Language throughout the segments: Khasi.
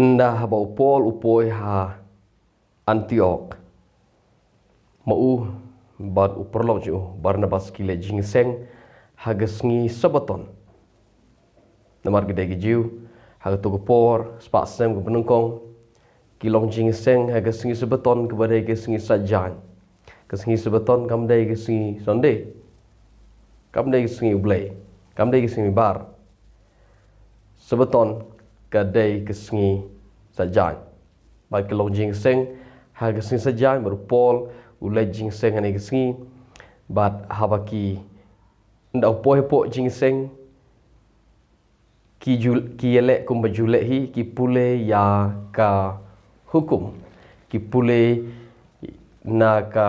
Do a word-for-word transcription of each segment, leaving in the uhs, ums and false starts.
Ynda haba u Paul u poi ha Antiok, ma u bad u paralok jong u Barnabas ki leit jingïaseng ha ka sngi Sabaton. Namar ki dei ki Jiw, ha kato ka por spah snem kaba nyngkong ki long jingïaseng ha ka sngi Sabaton kaba dei ka sngi Saitjaiñ. Ka sngi Sabaton kam dei ka sngi Sunday, kam dei ka sngi U Blei, kam dei ka sngi bar. Sabaton ka dei ka sngi Saitjaiñ. Bad ki long jingïaseng ha ka sngi Saitjaiñ, bad u Paul u leit jingïaseng ha kane ka sngi. Bad haba ki, ynda u poi hapoh jingïaseng, ki ju, ki ïaleh kumba ju leh hi, ki pule ïa ka hukum, ki pule na ka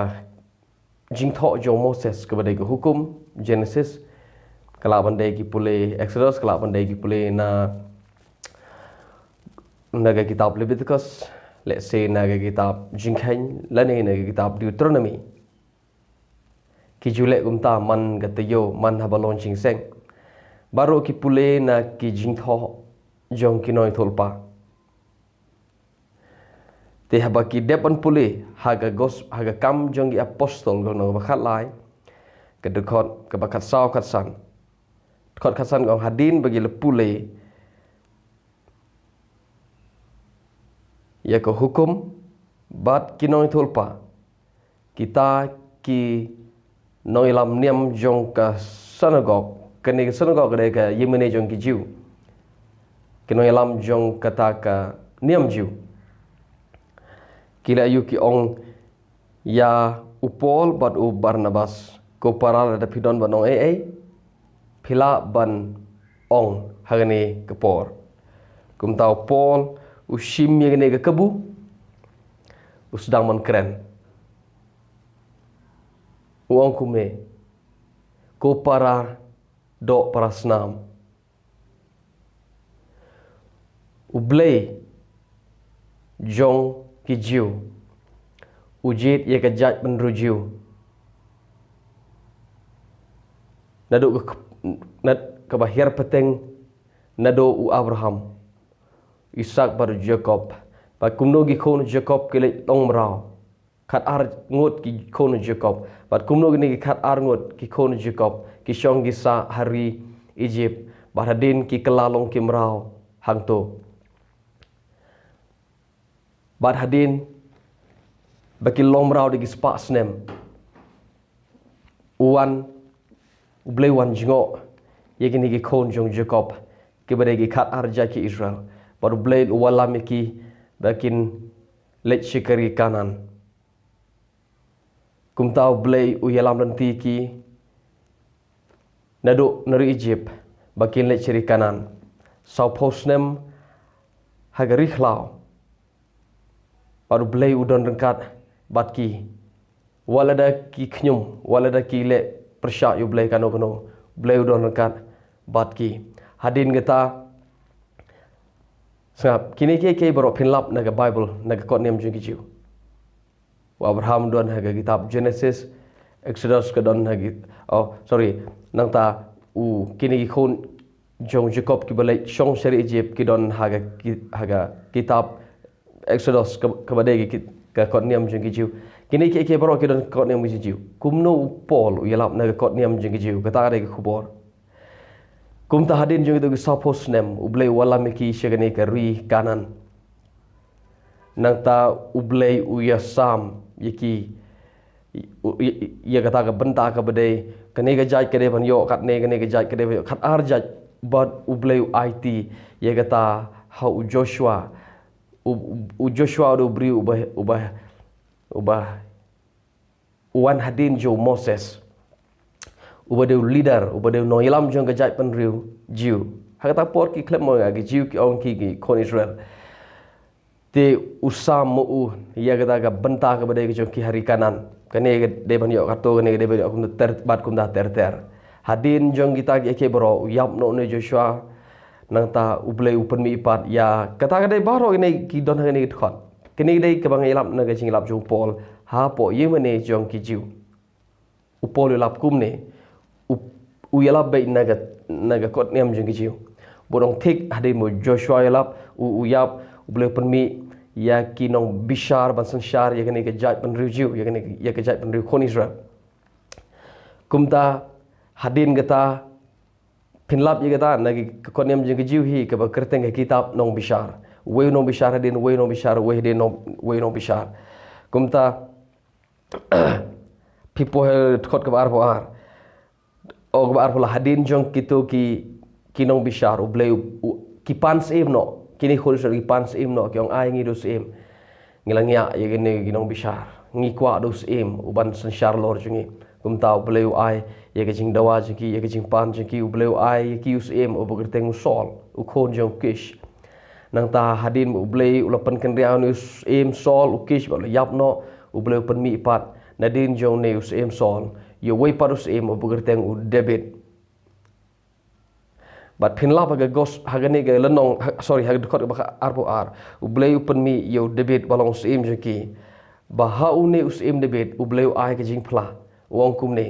jingthoh jong u Moses kaba dei ka hukum, Genesis, ka lah ban dei ki pule Exodus, ka lah ban dei ki pule na, na ka kitab Leviticus, lehse na ka kitab Jingkheiñ, lane na ka kitab Deuteronomy. Ki ju leh kumta man ka taïew, man haba long jingïaseng. Baroh ki pule na ki jingthoh jong ki nongïathuhlypa. Te haba ki dep ban pule ha ka gos-, ha ka Kam jong ki Apostol, ka lynnong kaba khatlai, ka dkhot kaba khatsaw khatsan. Dkhot khatsan ka ong, hadien ba ki la pule ïa ka hukum bad ki nongïathuhlypa, kita ki nongïalam niam jong ka synagog, kane ka synagog ka dei ka ïingmane jong ki Jiw, ki nongïalam jong kata ka niam Jiw, ki la ïoh ki ong ïa u Paul bad u Barnabas, ko para, lada phi don ban ong ei ei, phi lah ban ong ha kane ka por. Kumta u Paul u shim ïa kane ka kabu, u sdang ban kren. U ong kumne, ko para doh para snam, U Blei jong ki Jiw u jied ïa ka jaitbynriew Jiw naduh ka, na, kaba hiar pateng, naduh u Abraham, Isaak bad u Jakob. Bad kumno ki khun u Jakob ki leit long mraw, khatar ngut ki khun u Jakob. Bad kumno kine ki khatar ngut ki khun u Jakob ki shong ki sah ha ri Ijipt, bad hadien ki kylla long ki mraw hangto. Bad hadien ba ki long mraw da ki spah snem, u wan, U Blei u wan jngoh ïa kine ki khun jong u Jakob, kiba dei ki khatar jait ki Israel. Bad U Blei u wallam ïa ki ba kin leit sha ka ri Kanaan. Kumta U Blei u ïalam lynti ïa ki naduh na ri Ijipt ba kin leit sha ri Kanaan. Sawphew snem ha ka ri khlaw. Bad U Blei u don ryngkat bad ki. Wat lada ki khñium, wat lada ki leh pyrshah ïa U Blei kano kano, U Blei u don ryngkat bad ki. Hadien kata, sngap, kine kiei kiei baroh phin lap na ka Baibl, na ka kot niam jong ki Jiw. U Abraham u don ha ka kitab Genesis, Exodus ka don ha ki, oh, sorry, nangta u, kine ki khun jong u Jakob kiba leit shong sha ri Ijipt ki don ha ka ki, ha ka kitab Exodus ka, kaba dei ka ki, ka kot niam jong ki Jiw. Kine kiei kiei baroh ki don kot niam jong ki Jiw. Kumno u Paul u ïalap na ka kot niam jong ki Jiw, kata ka dei ka khubor. Kumta hadien jong kito ki sawphew snem, U Blei u wallam ïa ki sha kane ka ri Kanaan. Nangta U Blei u ïasam ïa ki, u, ïa, ïa kata ka bynta kaba dei, kane ka jait ka dei ban ïoh katne, kane ka jait ka dei ban ïoh khatar jait, bad U Blei u aiti ïa kata ha u Joshua. U, u, u Joshua u dei u briew uba, uba, uba u wan hadien jong u Moses, uba dei u leader, uba dei u nongïalam jong ka jaitbynriew Jiw. Ha kata por ki khlem mo ïa ki Jiw, ki ong ki, ki khun Israel. Te u sam mo u ïa kata ka bynta kaba dei ka jong ki ha ri Kanaan. Kane ka dei ban ïoh kato, kane ka dei ban ïoh kumta ter, bad kumta ter ter. Hadien jong kita kiei kiei baroh u ïap noh une u Joshua. Nangta U Blei u pynmih pat ïa kata ka dei baroh kine ki don ha kane ka dkhot. Kine ki dei kaba ngi ïalap na ka jingïalap jong u Paul hapoh ïingmane jong ki Jiw. U Paul u ïalap kumne, u, u ïalap beit na ka, na ka kot niam jong ki Jiw. Bad u ong thik hadien ba u Joshua u ïalap, u, u ïap, Blei u pynmih ïa ki nongbishar ban synshar ïa kane ka jaitbynriew Jiw, ïa kane, ïa ka jaitbynriew khun Israel. Kumta hadien kata, pynlap ïa kata na ki, ka kot niam jong ki Jiw hi kaba kyrteng ka kitab nongbishar. Wei u nongbishar hadien wei u nongbishar, wei hadien nong, wei u nongbishar. Kumta phi pule ha dkhot kaba arphew ar. O kaba arphew lai, hadien jong kito ki, ki nongbishar, U Blei u, u, ki pan syiem noh, kine khun Israel ki pan syiem noh, ki ong ai ngi da u syiem. Ngi la ngiah ïa kine ki nongbishar. Ngi kwah da u syiem uban synshar halor jong ngi. Kumta U Blei u ai ïa ka jingdawa jong ki, ïa ka jingpan jong ki, U Blei u ai ïa ki u syiem uba kyrteng u Saul, u khun jong u Kish. Nangta hadien ba U Blei u la pynkynriah ïa une u syiem Saul, u Kish ba u la ïap noh, U Blei u pynmih pat nadien jong une u syiem Saul ïa uwei pat u syiem uba kyrteng u David. Bad phin lap ha ka gos, ha kane ka lynnong, ha, sorry, ha ka dkhot kaba arphew ar, U Blei u pynmih ïa u David ba long u syiem jong ki. Ba ha une u syiem David U Blei u ai ka jingphla, u ong kumne: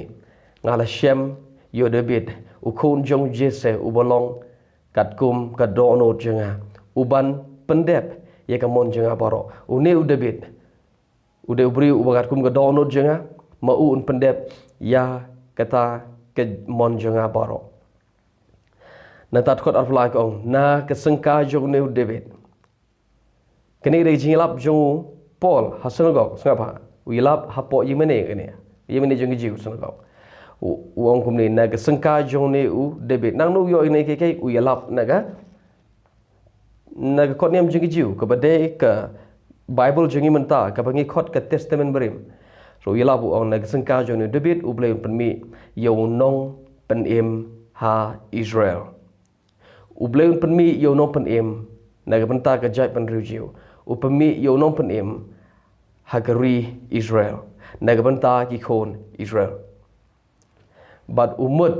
Nga la shem ïa u David, u khun jong u Jesse, uba long katkum ka dohnud jong nga, uban pyndep ïa ka mon jong nga baroh. Une u David u dei u briew uba katkum ka dohnud jong nga, ma u un pyndep ïa kata ka mon jong nga baroh. Nangta dkhot arphew lai ka ong: Na ka syngkai jong une u David. Kane ka dei ka jingïalap jong u Paul ha synagog, sngap bha. U ïalap hapoh ïingmane kane, ïingmane jong ki Jiw, synagog. U, u ong kumne: Na ka syngkai jong une u David. Nangno u ïoh ïa kane kiei kiei? U ïalap na ka, na ka kot niam jong ki Jiw, kaba dei ka Baibl jong ngi mynta, kaba ngi khot ka Testament Barim. So u ïalap, u ong: Na ka syngkai jong une u David U Blei un pynmih ïa u nongpynim ha Israel. U Blei un pynmih ïa u nongpynim na ka bynta ka jaitbynriew Jiw. U pynmih ïa u nongpynim ha ka ri Israel, na ka bynta ki khun Israel. Bad u mut,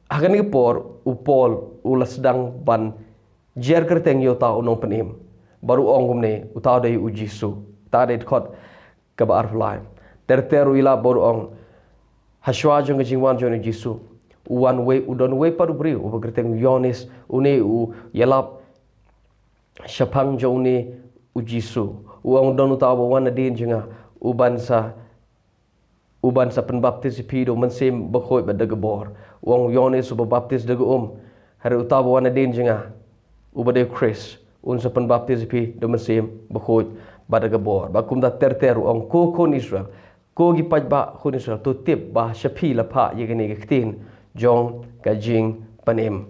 ha kane ka por, u Paul u la sdang ban jer kyrteng ïa uta u nongpynim. Bad u ong kumne: Uta u dei u Jisu. Uta u dei dkhot kaba arphew lai. Ter ter u ïalap bad u ong: Hashwa jong ka jingwan jong une u Jisu, u wan wei, u don wei pat u briew uba kyrteng u Ïoannis, une u ïalap shaphang jong une u Jisu. U ong: Don uta uba wan nadien jong nga, uban sa, uban sa pynbaptis ïa phi da u Mynsiem Bakhuid bad da ka bor. U ong: U Ïoannis uba baptis da ka um, hynrei uta uba wan nadien jong nga, uba dei u Khrist, un sa pynbaptis ïa phi da u Mynsiem Bakhuid bad da ka bor. Bad kumta ter ter u ong: Ko khun Israel, ko ki paidbah khun Israel, to tip ba sha phi la phah ïa kane ka ktien jong ka jingpynim.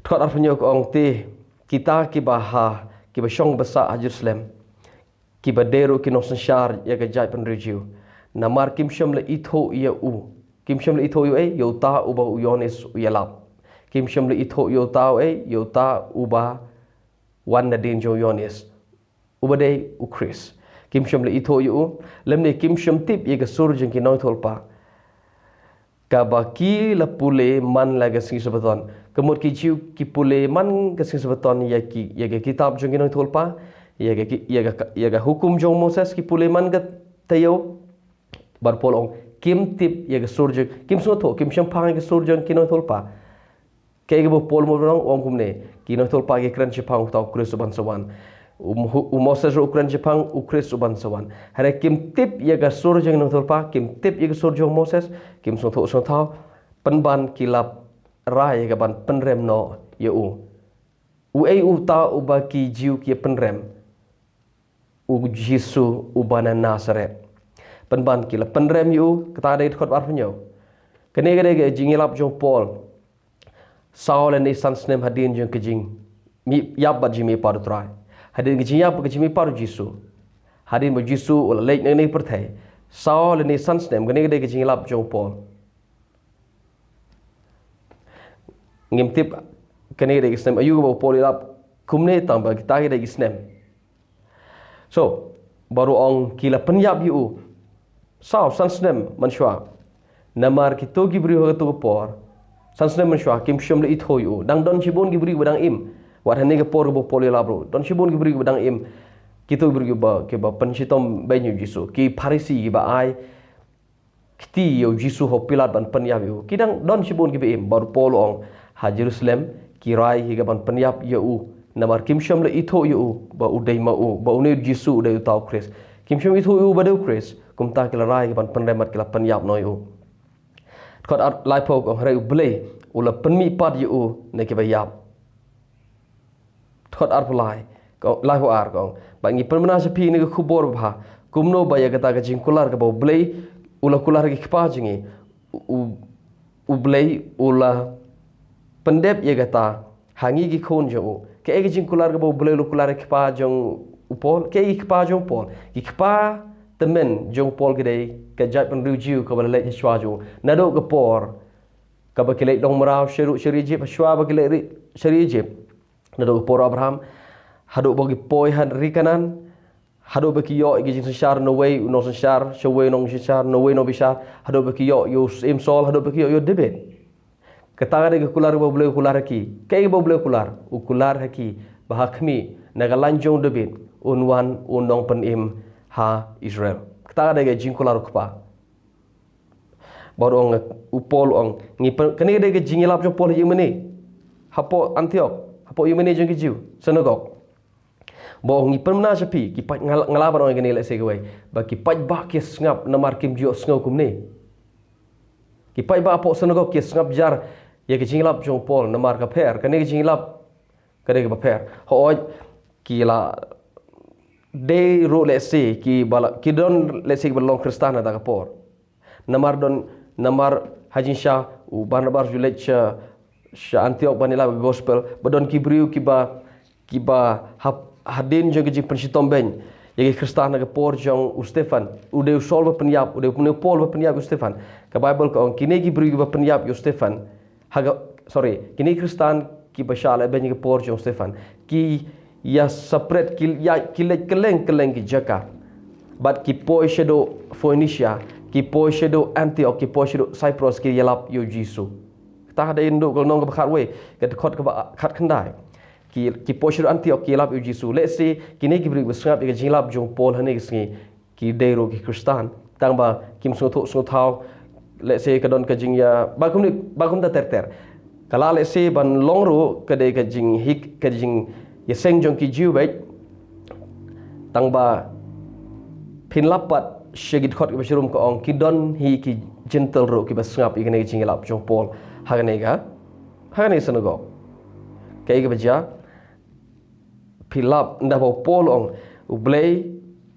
Dkhot arphew hynñiew ka ong: Te kita kiba ha, kiba shong basa ha Jerusalem, kiba dei ruh ki nongsynshar ïa ka jaitbynriew Jiw, namar kim shym la ithuh ïa u. Kim shym la ithuh ïa u ei? Ïa uta uba u Ïoannis u ïalap. Kim shym la ithuh ïa uta u ei? Ïa uta uba wan nadien jong u Ïoannis, uba dei u Khrist. Kim shym la ithuh ïa u, lymne kim shym tip ïa ka sur jong ki nongïathuhlypa, kaba ki la pule man la ka sngi Sabaton. Ka mut ki Jiw ki pule man ka sngi Sabaton ïa ki, ïa ka kitab jong ki nongïathuhlypa, ïa ka ki, ïa ka, ïa ka hukum jong u Moses ki pule man ka taïew. Bad u Paul u ong: Kim tip ïa ka sur jong, kim sngewthuh, kim shym phang ïa ka sur jong ki nongïathuhlypa. Kaei kaba u Paul u ong? U ong kumne: Ki nongïathuhlypa ki kren shaphang uta u Khrist uban sa wan. U, u Moses ruh u kren shaphang u Khrist uban sa wan. Hynrei kim tip ïa ka sur jong ki nongïathuhlypa, kim tip ïa ka sur jong u Moses, kim sngewthuh sngewthaw, pynban ki la rai ïa ka ban pynrem noh ïa u. Uei uta uba ki Jiw ki pynrem? U Jisu uba na Nasaret. Pynban ki la pynrem ïa u. Kata ka dei dkhot arphew hynñiew. Kane ka dei ka jingïalap jong u Paul saw lane san snem hadien jong ka jingmih, ïap bad jingmihpat u Trai. Hadien ka jingïap bad ka jingmihpat u Jisu, hadien ba u Jisu u la leit na kane ka pyrthei, saw lane san snem. Kane ka dei ka jingïalap jong u Paul. Ngim tip kane ka dei ka snem aïu kaba u Paul u ïalap kumne, tang ba kita ki dei ki snem. So, bad u ong ki la pynïap ïa u saw san snem mynshuwa. Namar kito ki briew ha kato ka por, san snem mynshuwa, kim shym la ithuh ïa u. Dang don shibun ki briew ba dang im. Wat hane ka por kaba u Paul u ïalap ruh, don shibun ki briew ba dang im. Kito ki briew ba, kiba pynshitom beiñ ïa u Jisu. Ki Pharisi kiba ai kti ïa u Jisu ha u Pilat ban pynïap ïa u, ki dang don shibun kiba im. Bad u Paul u ong, ha Jerusalem ki rai hi ka ban pynïap ïa u. Namar kim shym la ithuh ïa u ba u dei ma u, ba une u Jisu u dei uta u Khrist. Kim shym ithuh ïa u ba dei u Khrist. Kumta ki la rai ki ban pynrem bad ki la pynïap noh ïa u. Dkhot ar, laiphew ka ong, hynrei U Blei u la pynmihpat ïa u na kiba ïap. Dkhot arphew lai, ka ong, laiphew ar ka ong, bad ngi pynbna sha phi kane ka khubor babha, kumno ba ïa kata ka jingkular kaba U Blei u la kular ha ki kpa jong ngi, u, u, U Blei u la pyndep ïa kata ha ngi ki khun jong u. Kaei ka jingkular kaba U Blei u la kular ha ki kpa jong u Paul? Kaei ki kpa jong u Paul? Ki kpa tymmen jong u Paul ki dei ka jaitbynriew Jiw kaba la leit shuwa jong u. Naduh ka por kaba ki leit long mraw sha ri, sha ri Ijipt, shuwa ba ki leit ri, sha ri Ijipt. Naduh ka por Abraham, haduh ba ki poi ha ri Kanaan, haduh ba ki ïoh ïa ka jingsynshar na uwei u nongsynshar sha uwei u nongsynshar, na uwei u nongbishar, haduh ba ki ïoh ïa u Syiem Saul, haduh ba ki ïoh ïa u David. Kata ka dei ka kular ba U Blei u kular ha ki. Kaei ba U Blei u kular? U kular ha ki ba ha khmih, na ka lain jong u David, un wan u nongpynim ha Israel. Kata ka dei ka jingkular u Kpa. Bad u ong, u Paul u ong, ngi pyn-, kane ka dei ka jingïalap jong u Paul ha ïingmane? Hapoh Antiok, hapoh ïingmane jong ki Jiw, synagog. Ba u ong, ngi pynbna sha phi, ki pait, nga la, nga la ban ong ïa kane lehse kawei, ba ki paidbah ki sngap namar kim ju ïohsngew kumne. Ki paidbah hapoh synagog ki sngap jar ïa ka jingïalap jong u Paul namar ka pher, kane ka jingïalap ka dei kaba pher. Hooid, ki la dei ruh lehse kiba la, ki don lehse kiba long Khristan ha kata ka por. Namar don, namar ha jingshisha u Barnabas u leit sha, sha Antiok ban ïalap ïa ka gospel, ba don ki briew kiba, kiba ha, hadien jong ka jingpynshitom beiñ ïa ki Khristan ha ka por jong u Stephan. U dei u Saul ba pynïap, u dei u Paul ba pynïap ïa u Stephan. Ka Baibl ka ong, kine ki briew kiba pynïap ïa u Stephan, ha ka, sorry, kine ki Khristan kiba shah lehbeiñ ha ka por jong u Stephan, ki ïa separate, ki ïa, ki leit kylleng kylleng ki jaka. Bad ki poi shaduh Phoenicia, ki poi shaduh Antiok, ki poi shaduh Cyprus, ki ïalap ïa u Jisu. Kata ka dei naduh ka lynnong kaba khatwei, ka dkhot kaba khatkhyndai. Ki, ki poi shaduh Antiok, ki ïalap ïa u Jisu. Lehse kine ki briew ba sngap ïa ka jingïalap jong u Paul ha kane ka sngi, ki dei ruh ki Khristan, tang ba kim sngewthuh sngewthaw. Lehse ka don ka jingïa, ba kumne, ba kumta ter ter. Ka la lehse ban long ruh ka dei ka jinghik, ka jingïaseng jong ki Jiw beit. Tang ba phin lap pat sha ki dkhot kiba shrum, ka ong, ki don hi ki Jentil ruh kiba sngap ïa kane ka jingïalap jong u Paul ha kane ka, ha kane ka synagog. Kaei kaba jia? Phi lap, ynda ba u Paul u ong, U Blei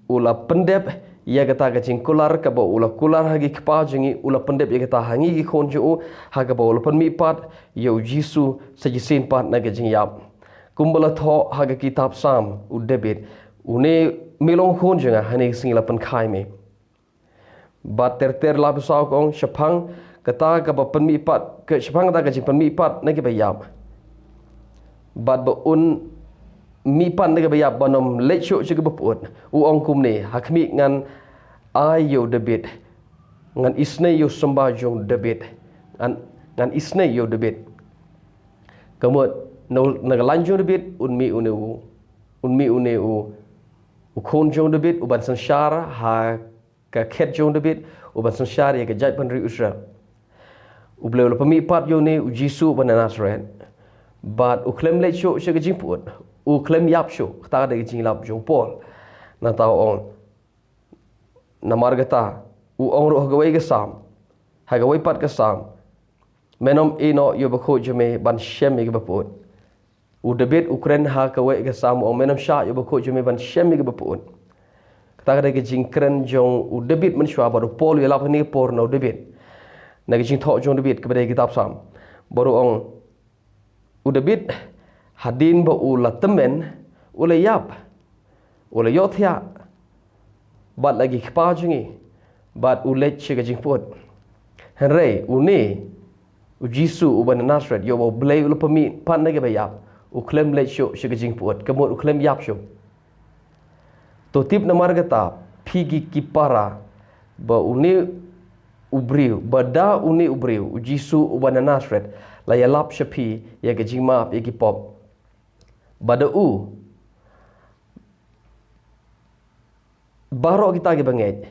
u la pyndep ïa kata ka jingkular kaba u la kular ha ki kpa jong ngi, u la pyndep ïa kata ha ngi ki khun jong u, ha kaba u la pynmihpat ïa u Jisu sa shisien pat na ka jingïap, kumba la thoh ha ka kitab Salm u David. Une me long khun jong nga, ha kane ka sngi la pynkha ïa me. Bad ter ter, laiphew saw, ka ong, shaphang kata kaba pynmihpat, ka, shaphang kata ka jingpynmihpat na kiba ïap, bad ba un mihpat na kiba ïap, ban ym leit shuh sha kaba pyut, u ong kumne, ha khmih ngan ai ïa u David, ngan isynei ïa u symbai jong u David, ngan, ngan isynei ïa u David. Ka mut na, na ka lain jong u David un mih une u, un mih une u, u khun jong u David, u ban synshar ha ka khet jong u David, u ban synshar ïa ka jaitbynriew Israel. U Blei u la pynmihpat ïa une u Jisu uba na Nasareth. Bad u khlem leit shuh sha ka jingpyut, u khlem ïap shuh. Kata ka dei ka jingïalap jong u Paul. Nangta u ong, namar kata, u ong ruh ha kawei ka Salm, ha kawei pat ka Salm, men ym ïehnoh ïa u bakhuid jong me ban shem ïa kaba pyut. U David u kren ha kawei ka Salm, u ong, men ym shah ïa u bakhuid jong me ban shem ïa kaba pyut. Kata ka dei ka jingkren jong u David mynshuwa, bad u Paul u ïalap ha kane ka por na u David, na ka jingthoh jong u David kaba dei kitab Salm. Bad u ong, u David, hadien ba u la tymmen, u la ïap, u la ïohthiah bad la ki kpa jong ngi, bad u leit sha ka jingpyut. Hynrei une u Jisu uba na Nasareth, ïa uba u Blei u la pynmihpat na kiba ïap, u khlem leit shuh sha ka jingpyut, ka mut u khlem ïap shuh. To tip namar kata, phi ki para, ba une u briew, ba da une u briew, u Jisu uba na Nasareth, la ïalap sha phi ïa ka jingmap ïa ki pop. Ba da u baroh kita kiba ngeit,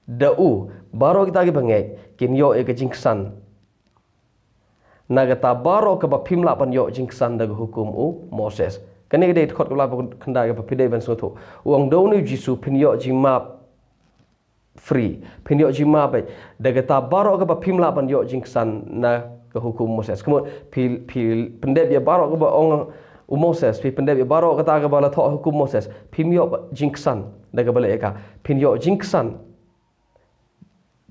da u baroh kita kiba ngeit kin ïoh ïa ka jingksan. Na kata baroh kaba phim lah ban ïoh jingksan da ka hukum u Moses. Kane ka dei dkhot kaba la ba khyndai kaba phi dei ban sngewthuh. U ong da une u Jisu phin ïoh jingmap free. Phin ïoh jingmap beit da kata baroh kaba phim lah ban ïoh jingksan na ka hukum Moses. Kumno phi, phi pyndep ïa baroh kaba ong u Moses, phi pyndep ïa baroh kata kaba la thoh hukum Moses. Phim ïoh ba jingksan da kaba leh ïa ka. Phin ïoh jingksan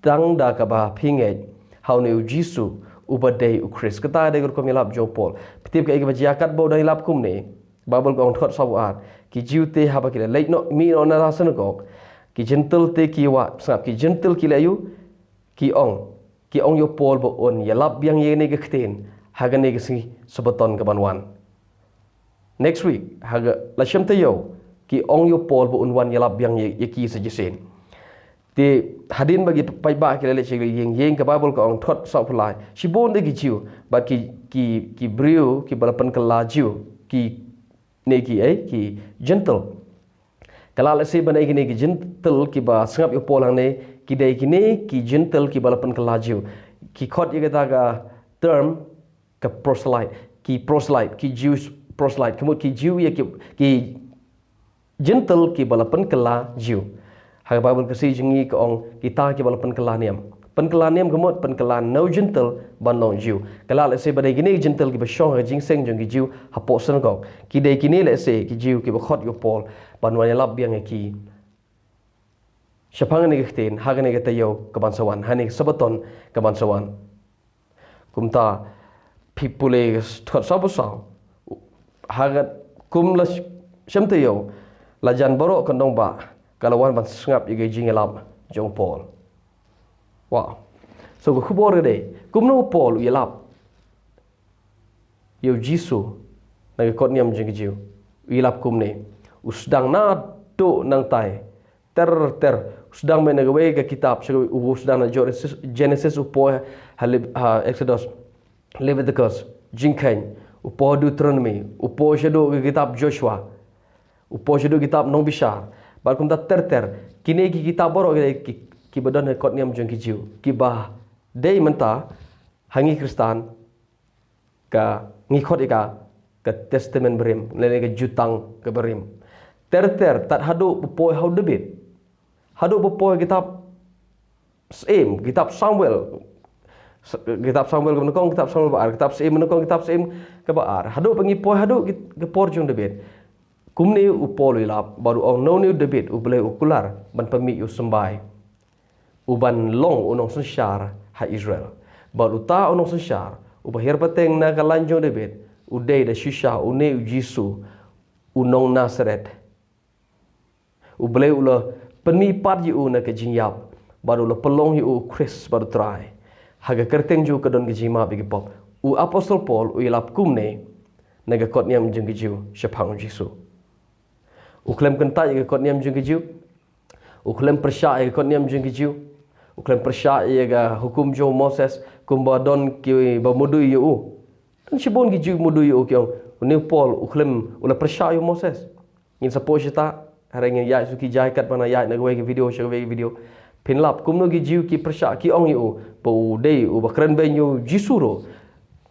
tang da kaba phi ngeit ha une u Jisu uba dei u Khrist. Kata dei ka rukom ïalap jong u Paul. Phi tip kaei kaba jia katba u dang ïalap kumne. Baibl ka ong dkhot sawphew ar. Ki Jiw te haba ki la leit noh, mih noh na la synagog, ki Jentil te ki wad, sngap, ki Jentil ki la ïoh, ki ong, ki ong ïa u Paul ba un ïalap biang ïa kane ka ktien ha kane ka sngi Sabbaton kaban wan. Next week, ha ka la shem taïew, ki ong ïa u Paul ba un wan ïalap biang ïa, ïa ki sa shisien. Te hadien ba ki paidbah ki la leit sha ki ïing ïing, ka Baibl ka ong dkhot sawphew lai, shibun de ki Jiw bad ki, ki, ki briew kiba la pynkylla Jiw, kine ki, eh, ki Jentil. Ka la lehse ban dei kine ki Jentil kiba sngap ïa u Paul hangne, ki dei kine ki Jentil kiba la pynkylla Jiw. Ki khot ïa kata ka term ka proselyte, ki proselyte, ki Jewish proselyte, ka mut ki Jiw ïa ki, ki Jentil kiba la pynkylla Jiw. Ha ka Baibl Khasi jong ngi ka ong kita kiba la pynkylla niam. Pynkylla niam ka mut pynkylla na u Jentil ban long Jiw. Ka la lehse ba dei kine ki Jentil kiba shong ha ka jingseng jong ki Jiw hapoh synagog. Ki dei kine lehse ki Jiw kiba khot ïa u Paul ban wan ïalap biang ïa ki shaphang kane ka ktien ha kane ka taïew kaban sa wan, ha kane ka Sabbaton kaban sa wan. Kumta phi pule dkhot sawphew saw, ha ka kum la shem taïew, la jan baroh ka nongbah ka la wan ban sngap ïa ka jingïalap jong u Paul. Wow. So ka khubor ka dei kumno u Paul u ïalap ïa u Jisu na ka kot niam jong ki Jiw. U ïalap kumne. U sdang naduh nangtai ter ter. U sdang beit na kawei ka kitab, sha kawei, u sdang na Genesis, Genesis, u poi ha Lib-, ha Exodus, Leviticus, Jingkheiñ, u poi Deuteronomy, u poi shaduh ka kitab Joshua, u poi shaduh kitab Nongbishar. Bad kumta ter ter. Kine ki kitab baroh ki, ki, kiba don ha kot niam jong ki Jiw, kiba dei mynta ha ngi Khristan ka ngi khot ïa ka ka Testament Barim, lane ka Jutang ka Barim. Ter ter, tad haduh ba poi ha u David. Haduh ba poi kitab Syiem, kitab Samuel. S-, kitab Samuel kaba nyngkong, kitab Samuel ba ar, kitab Syiem kaba nyngkong, kitab Syiem kaba ar. Haduh ba ngi poi haduh ki, ka por jong u David. Kumne u Paul u ïalap bad u ong na une u David, U Blei u kular ban pynmih ïa u symbai, uban long u nongsynshar ha Israel. Bad uta u nongsynshar uba hiar pateng na ka lain jong u David, u dei da shisha une u Jisu, u nong Nasaret. U Blei u la pynmih pat ïa u na ka jingïap, bad u la pynlong ïa u Khrist bad u Trai. Ha ka kyrteng jong u ka don ka jingmap ïa ki pop. U Apostol Paul u ïalap kumne na ka kot niam jong ki Jiw shaphang u Jisu. U khlem kyntait ïa ka kot niam jong ki Jiw. U khlem pyrshah ïa ka kot niam jong ki Jiw. U khlem pyrshah ïa ka hukum jong u Moses, kumba don kiba mudui ïa u. Don shibun ki Jiw mudui ïa u, ki ong, une u Paul u khlem, u la pyrshah ïa u Moses. Ngin sa poi shata, hynrei ngin ïaid shuh ki jait katba nga ïaid na kawei ka video sha kawei ka video. Phin lap kumno ki Jiw ki pyrshah, ki ong ïa u ba u dei uba kren beiñ ïa u Jisu ruh.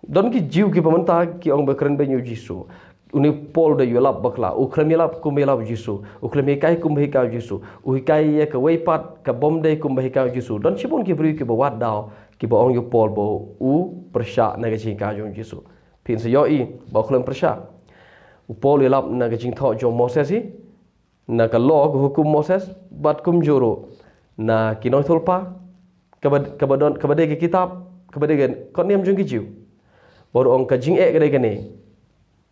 Don ki Jiw kiba mynta ki ong ba kren beiñ ïa u Jisu. Une u Paul u dei u ïalap bakla, u khlem ïalap kumba ïalap u Jisu, u khlem hikai kumba hikai u Jisu, u hikai ïa kawei pat kabym dei kumba hikai u Jisu. Don shibun ki briew kiba wad daw, kiba ong ïa u Paul ba u pyrshah na ka jinghikai jong u Jisu. Phin sa ïohi ba u khlem pyrshah. U Paul u ïalap na ka jingthoh jong u Moses hi, na ka law, ka hukum Moses, bad kumjuh ruh na ki nongïathuhlypa, kaba, kaba don, kaba dei ka kitab, kaba dei ka kot niam jong ki Jiw. Bad u ong ka jingeh ka dei kane.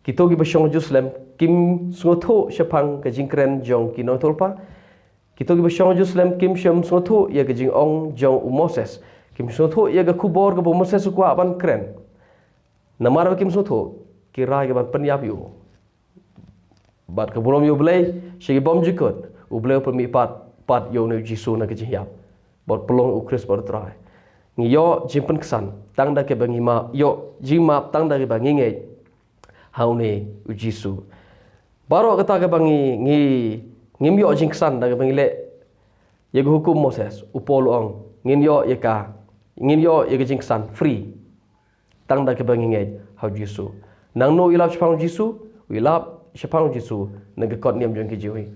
Kito kiba shong Jerusalem kim sngewthuh shaphang ka jingkren jong ki nongïathuhlypa. Kito kiba shong Jerusalem kim shym sngewthuh ïa ka jingong jong u Moses. Kim sngewthuh ïa ka khubor kaba u Moses u kwah ban kren. Namar ba kim sngewthuh, ki rai ka ban pynïap ïa u. Bad ka burom ïa U Blei, sha ki bymjukut, U Blei u pynmih pat, pat ïa une u Jisu na ka jingïap. Bad pynlong u Khrist bad u Trai. Ngi ïoh jingpynksan tang da kaba ngi map, ïoh jingmap tang da kaba ngi ngeit ha une u Jisu. Baroh kata kaba ngi, ngi, ngim ïoh jingksan da kaba ngi leh ïa ka hukum Moses, u Paul u ong, ngin ïoh ïa ka, ngin ïoh ïa ka jingksan free tang da kaba ngi ngeit ha u Jisu. Nangno u ïalap shaphang u Jisu? U ïalap shaphang u Jisu na ka kot niam jong ki Jiw hi.